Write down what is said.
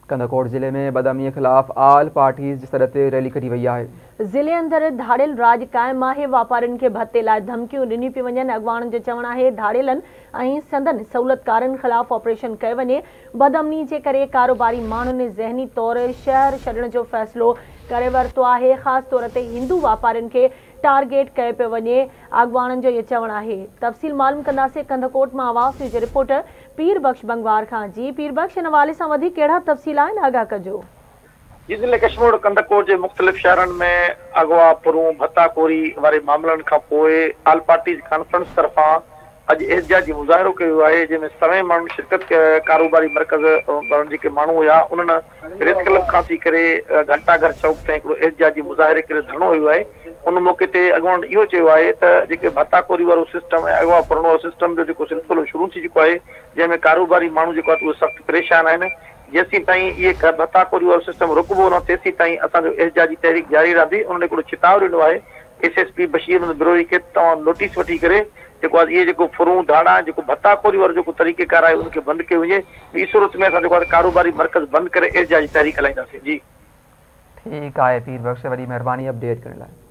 कंधकोट ज़िले में बदअमनी ख़िलाफ़ आल पार्टीज़ जी सॾ ते रैली कढी वई आहे। ज़िले अंदरि धाड़ियल राज क़ाइमु आहे। वापारियुनि खे भत्ते लाइ धमकियूं ॾिनियूं पियूं वञनि। अॻवाणनि जो चवणु आहे धाड़ियलनि ऐं संदन सहूलतकारनि ख़िलाफ़ ऑपरेशन कयो वञे। बदअमनी जे करे कारोबारी माण्हुनि ज़हनी तौर शहर छॾण जो फ़ैसिलो करे वरितो आहे। ख़ासि तौर ते हिंदू वापारियुनि खे टारगेट कयो पियो वञे, अॻवाणनि जो इहो चवणु आहे। तफ़सील मालूम कंदासीं कंधकोट मां आवाज़ न्यूज़ जे रिपोर्टर पीर बख़्श बंगवार खां। जी पीर बख़्श, इन हवाले सां वधीक कहिड़ा तफ़सील आहिनि, आगाह कजो। जी, ज़िले कश्मीर कंधकोट जे मुख़्तलिफ़ शहरनि में अगवा, फुरूं, भत्ताखोरी वारे मामलनि खां पोइ आल पार्टीज़ कॉन्फ्रेंस तरफ़ां अॼु एहतिजाजी मुज़ाहिरो कयो वियो आहे, जंहिंमें सवें माण्हुनि शिरकत। कारोबारी मर्कज़ जेके माण्हू हुया उन्हनि प्रेस क्लब खां थी करे घंटाघर चौक ताईं हिकिड़ो एहतिजाजी मुज़ाहिरे करे धरणो हुयो आहे। उन मौक़े ते अॻवाणनि इहो चयो आहे त जेके भत्ताखोरी वारो सिस्टम ऐं अगवा फुरण वारो सिस्टम जो जेको सिलसिलो शुरू थी चुको आहे, जंहिंमें कारोबारी माण्हू जेको आहे उहे सख़्तु परेशान आहिनि। जेसीं ताईं इहे भत्ताखोरी वारो सिस्टम रुकबो न, तेसीं ताईं असांजो एहतिजाजी तहरीक जारी रहंदी। उन्हनि हिकिड़ो चिताव ॾिनो आहे SSP Bashir Ahmed Brohi खे, तव्हां नोटिस वठी करे जेको आहे इहे जेको फुरूं, धाड़ा, जेको भत्ताखोरी वारो जेको तरीक़ेकार आहे उनखे बंदि कयो वञे। ॿी सूरत में असां जेको आहे कारोबारी मर्कज़ बंदि करे एहतिजाजी तहरीक हलाईंदासीं। जी ठीकु आहे पीर बख़्श, वॾी महिरबानी अपडेट करण लाइ।